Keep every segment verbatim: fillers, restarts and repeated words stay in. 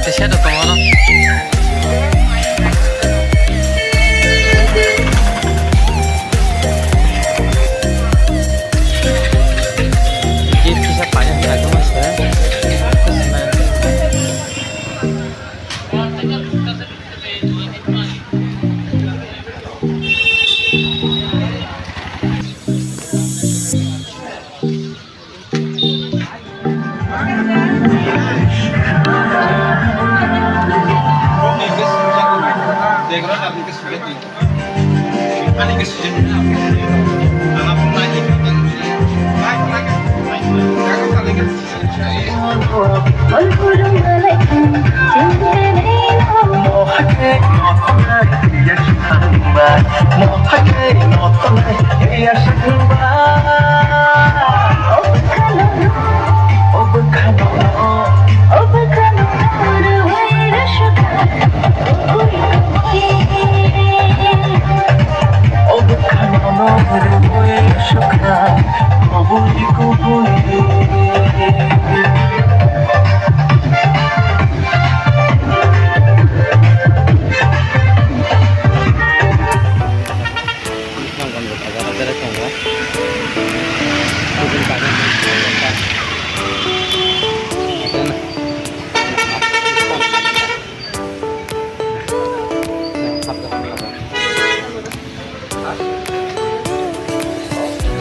Siyado tongo oro. Gift kisa paina hwnwi tongma se.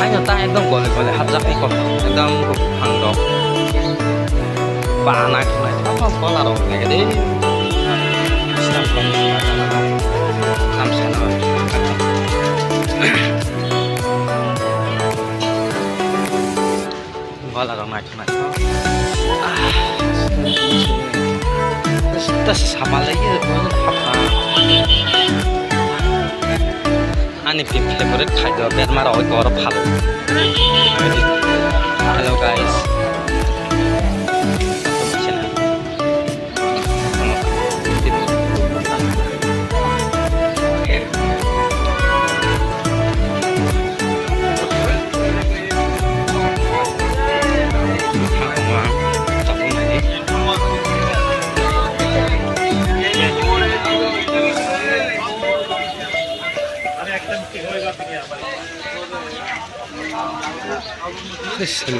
Haino ta ekdom gole gole hapjak ni kok, ekdom buphang rok. Bana khlai, apa kola rok nai de. Siram kola rok. Sam sana. Wala rok naithok naithok. Ah, ta se sama lai ye, hapha. Ani favorite khaido berma rok oro phalo. Hello guys.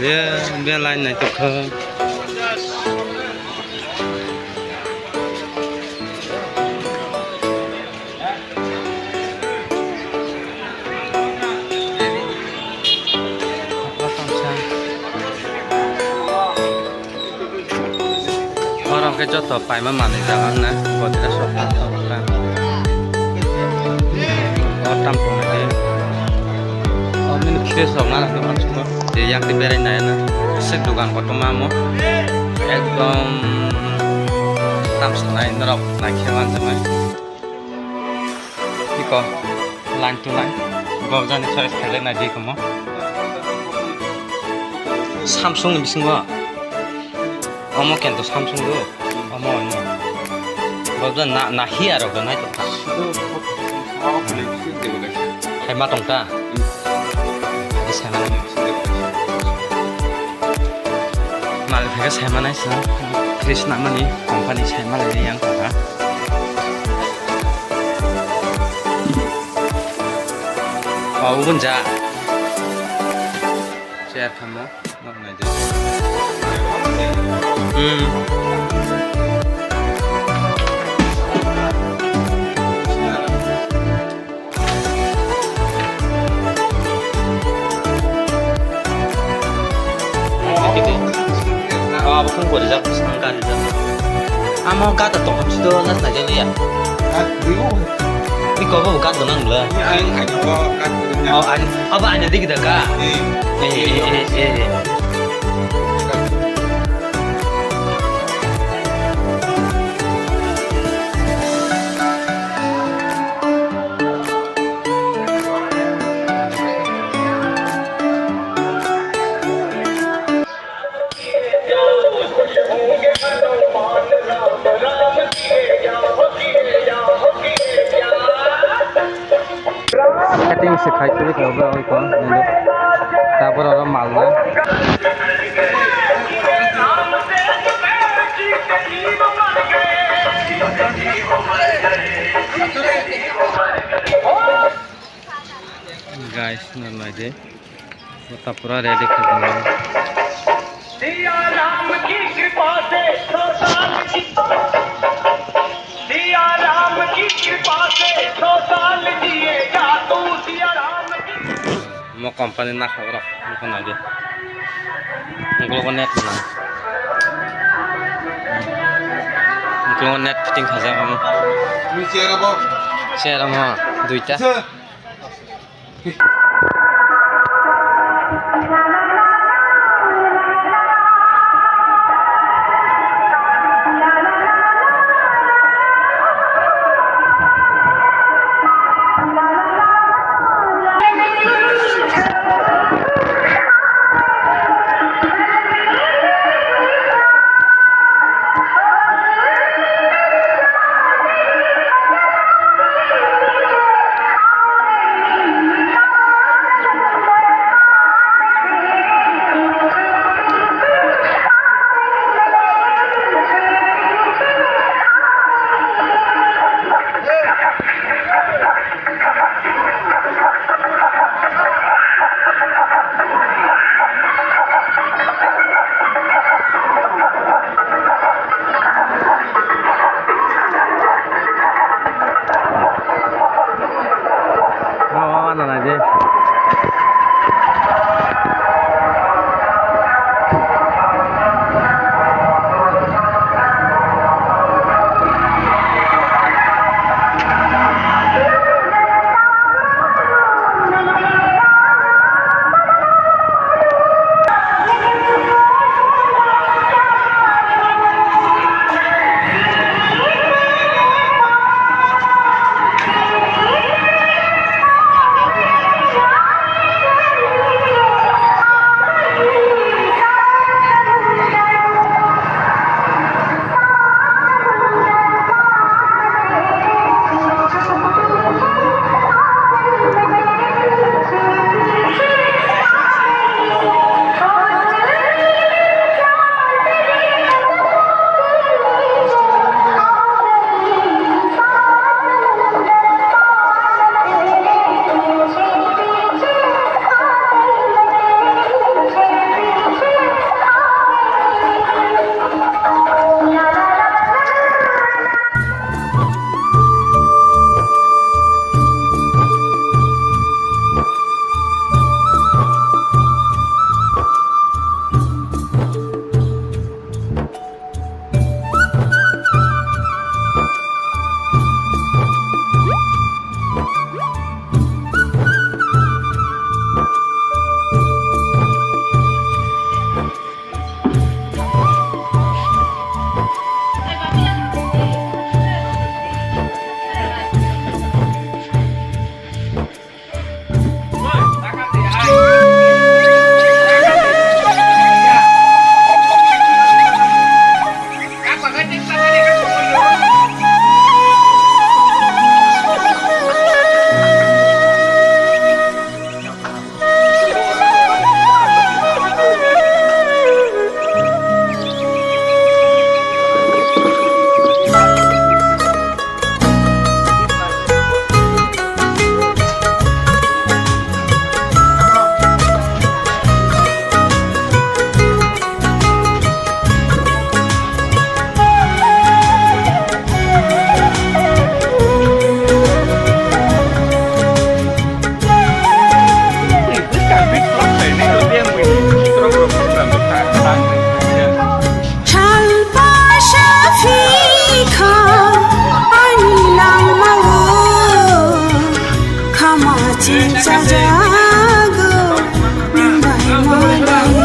Be, be line naitokha. Oro hwnkhe joto paima manwi jaga wngna, botira sok sok kha. O tam tongnai tei o mini fresh rok nana khe uansukma. Je yak tei berai nai na. Sik dukan kotorma omo. Ekdom tam sanai norok naikhe uansukmani. Iko line to line. Gobjani choice khailai nai di komo. Samsung ni bisingo. Omo kento Samsung do. Omo omo. Gobja na, na hi aro do nai to. Hai ma tong ta. Di sana. Malik phai khe saima nai swnam, fridge nangmani company saima lai yang kha. O, ubun ja. Chair khammo, nok nai de. Hmm. Oh, abo khung bo rijak, bwskango gari rijak. Amo gata tongthok si do, nas naijak liya. Iko bo gata nang le. Oh, ani, abo ani digi da ga. Eh, eh, eh, eh, eh. Setting se khai tuli kha ba oi ko nini. Tabor oro mal na. Guys, nang nai de. Mota pura ready kha tong. Siya राम की कृपा से सौ साल जी, सिया राम की कृपा से सौ साल जिएगा तू, सिया राम की Mo company na kha oro, mo kha nai de. Ngklo ko net na. Ngklo net fitting kha ja mo. Ni chair abo? Chair mo duita. Sir. Salpa saphi kha ani langmao, khama ching sajago nini bai malai.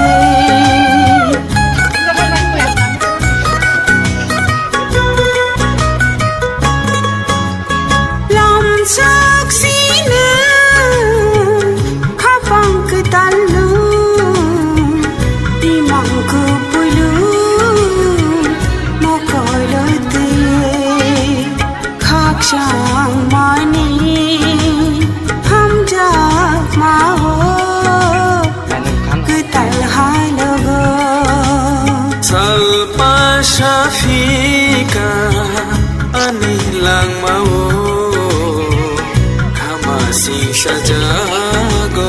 Lamsak sina khapang kwtalno, imang kupuilu mokolo twi, khakchang mani hamjak mao. Kwtal halogo. Salpa saphika ani langmao, khama sing sajago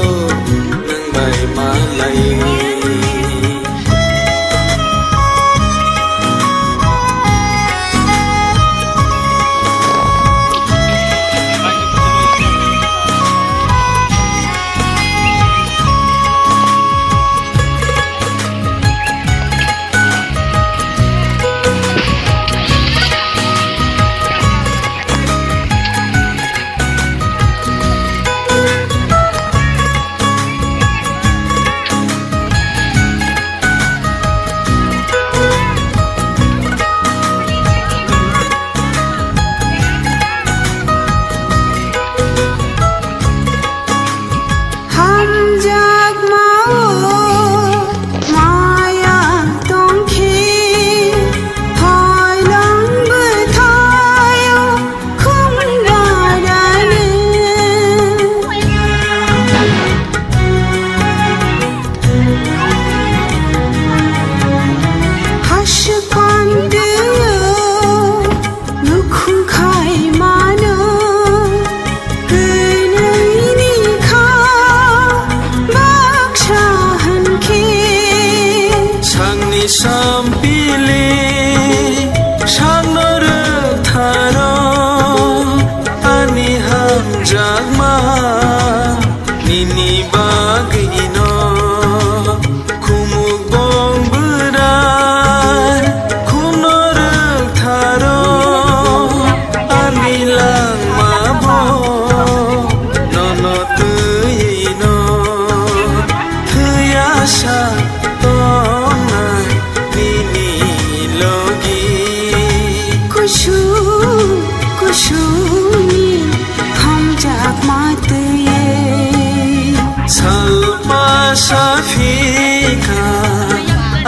Kusung kusungni hamjakma twiwi. Salpa saphika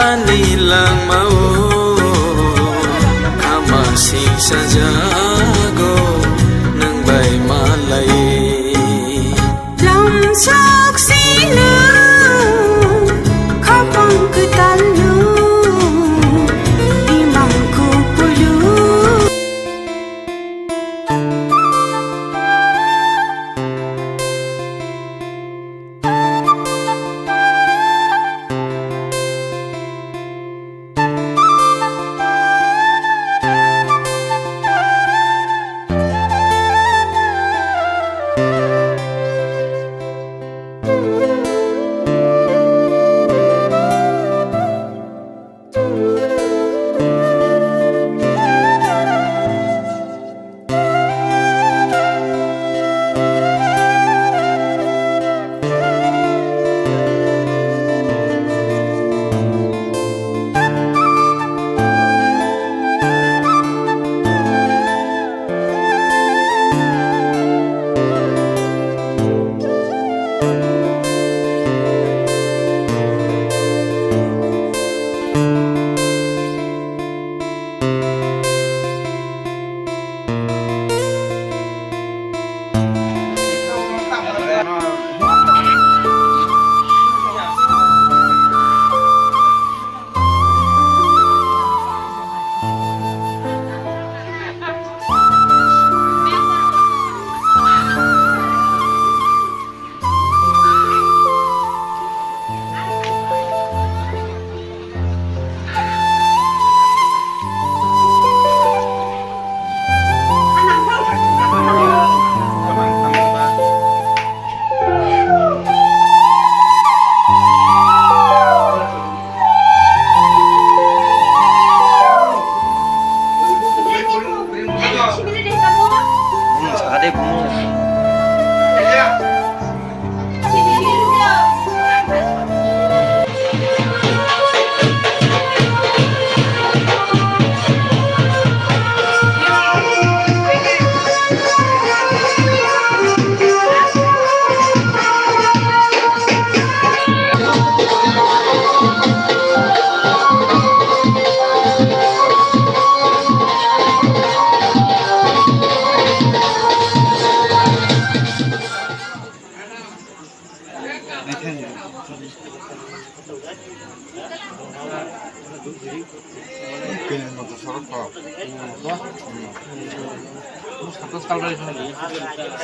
ani langmao, ama singsajago nwng bai malai. Lamsok sino khapang kwtalno imang kupulu.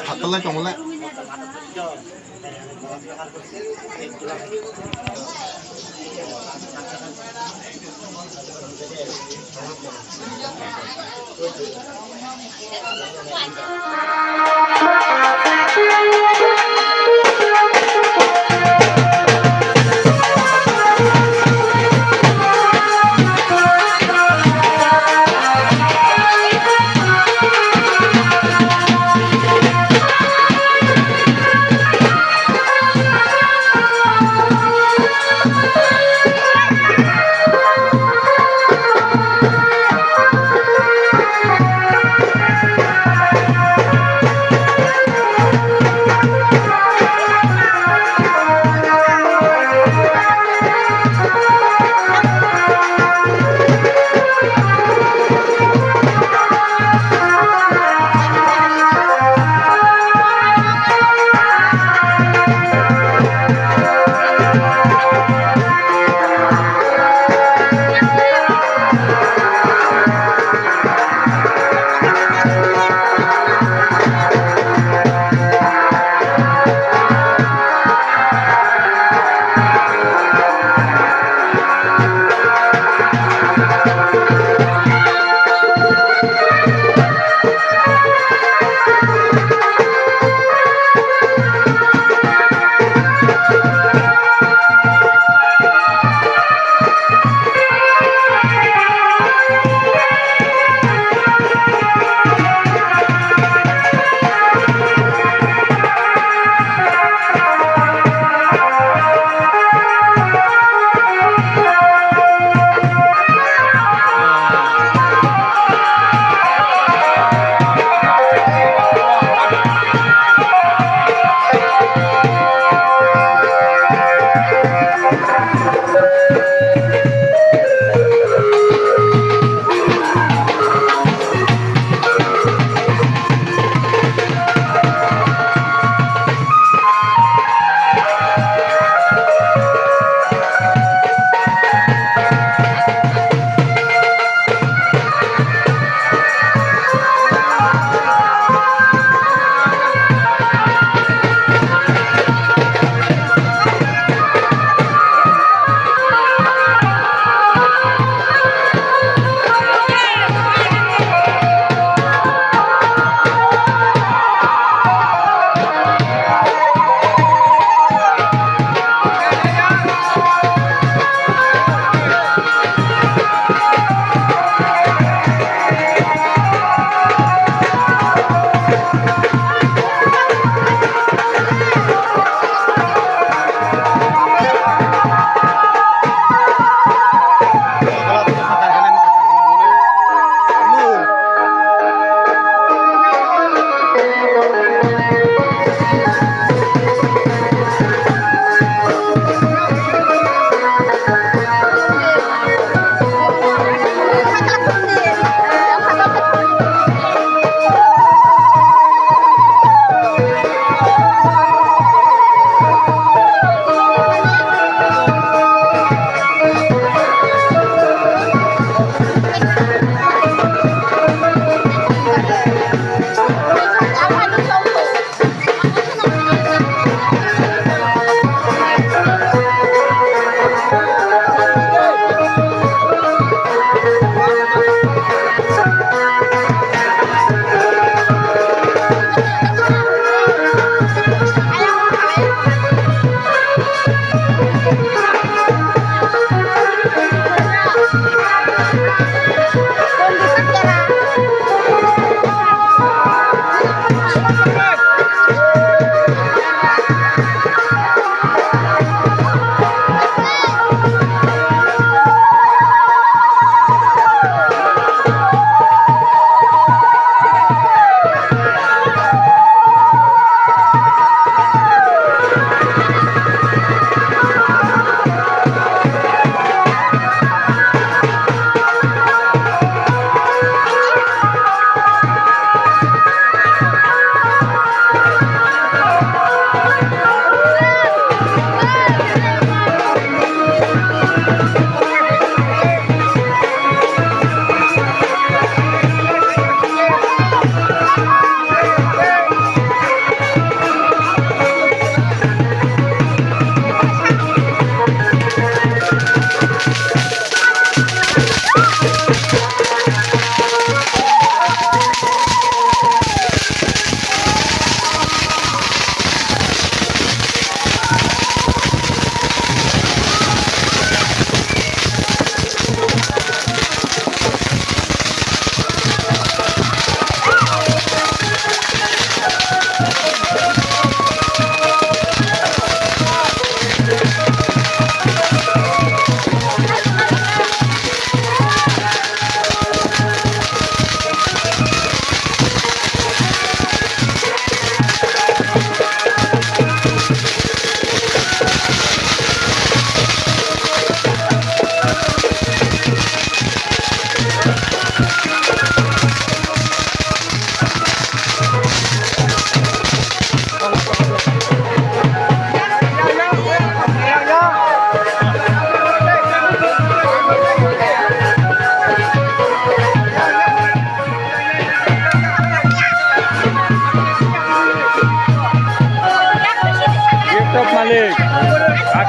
Satalai tongole.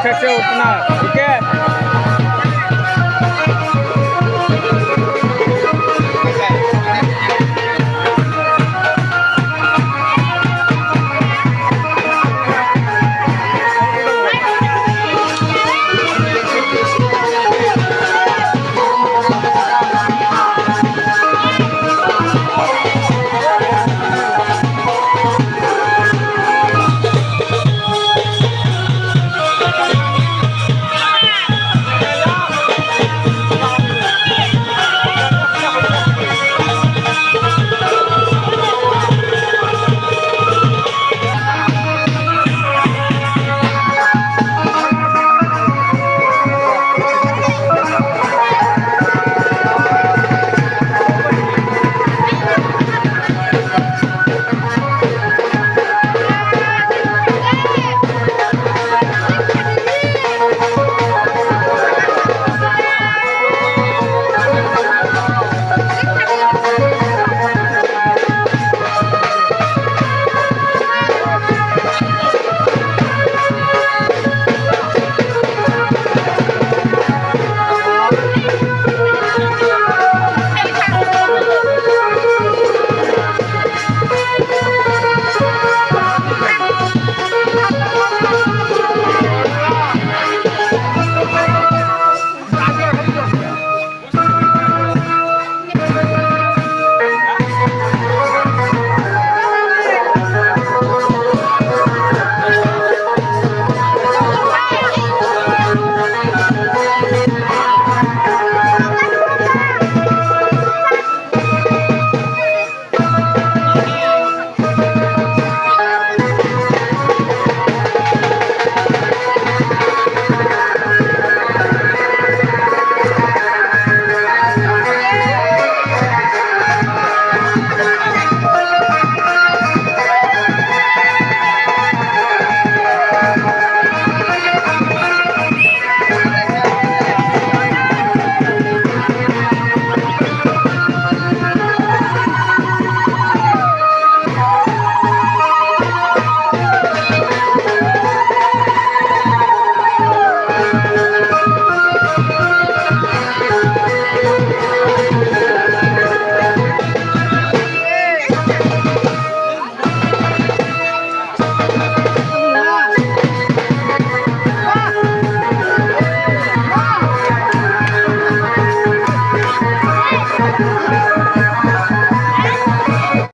Thetse utna, oke?